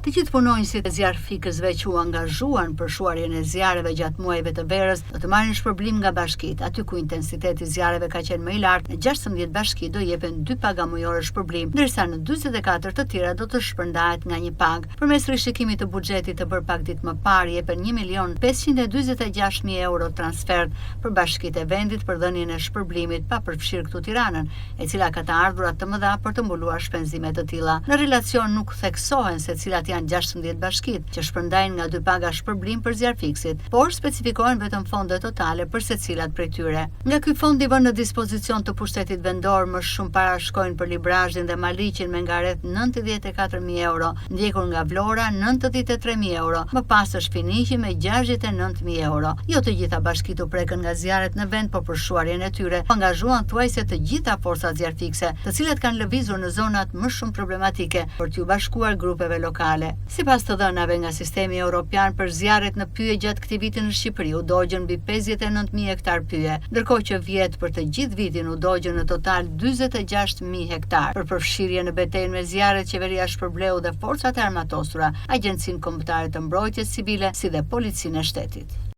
Të gjithë punonjësit e zjarrfikësve që u angazhuan për shuarjen e zjarreve gjatë muajve të verës do të marrin shpërblim nga bashkitë. Aty ku intensiteti i zjarreve ka qenë më i lartë, në 16 bashki do jepen dy paga mujore shpërblim, ndërsa në 44 të tjera do të shpërndahet nga një pagë. Përmes rishikimit të buxhetit të bërë pak ditë më parë, jepen 1 milion 546 mijë euro transfert për bashkitë e vendit për dhënien e shpërblimit, pa përfshirë këtu Tiranën, e cila ka të ardhura të mëdha për të mbuluar shpenzime të tilla. Në relacion nuk theksohen se cilat janë 16 bashkitë që shpërndajnë nga dy paga shpërblim për zjarrfikësit, por specifikohen vetëm fondet totale për secilat prej tyre. Nga ky fond i vënë në dispozicion të pushtetit vendor, më shumë para shkojnë për Librazhdin dhe Maliqin me nga rreth 94.000 euro, ndjekur nga Vlora 93.000 euro, më pas është Finiqi me 69.000 euro. Jo të gjitha bashkitë u prekën nga zjarret në vend, por për shuarjen e tyre u angazhuan thuajse të gjitha forcat zjarrfikëse, të cilat kanë lëvizur në zonat më shumë problematike për t'iu bashkuar grupeve lokale. Sipas të dhënave nga sistemi europian për zjarret në pyje gjatë këtij viti në Shqipëri u dogjën mbi 59.000 hektar pyje, ndërkohë që vjet për të gjithë vitin u dogjën në total 46.000 hektar. Për përfshirje në betejën me zjarret, qeveria shpërbleu dhe forcat e armatosura, Agjencinë Kombëtare të Mbrojtjes Civile, si dhe Policinë e Shtetit.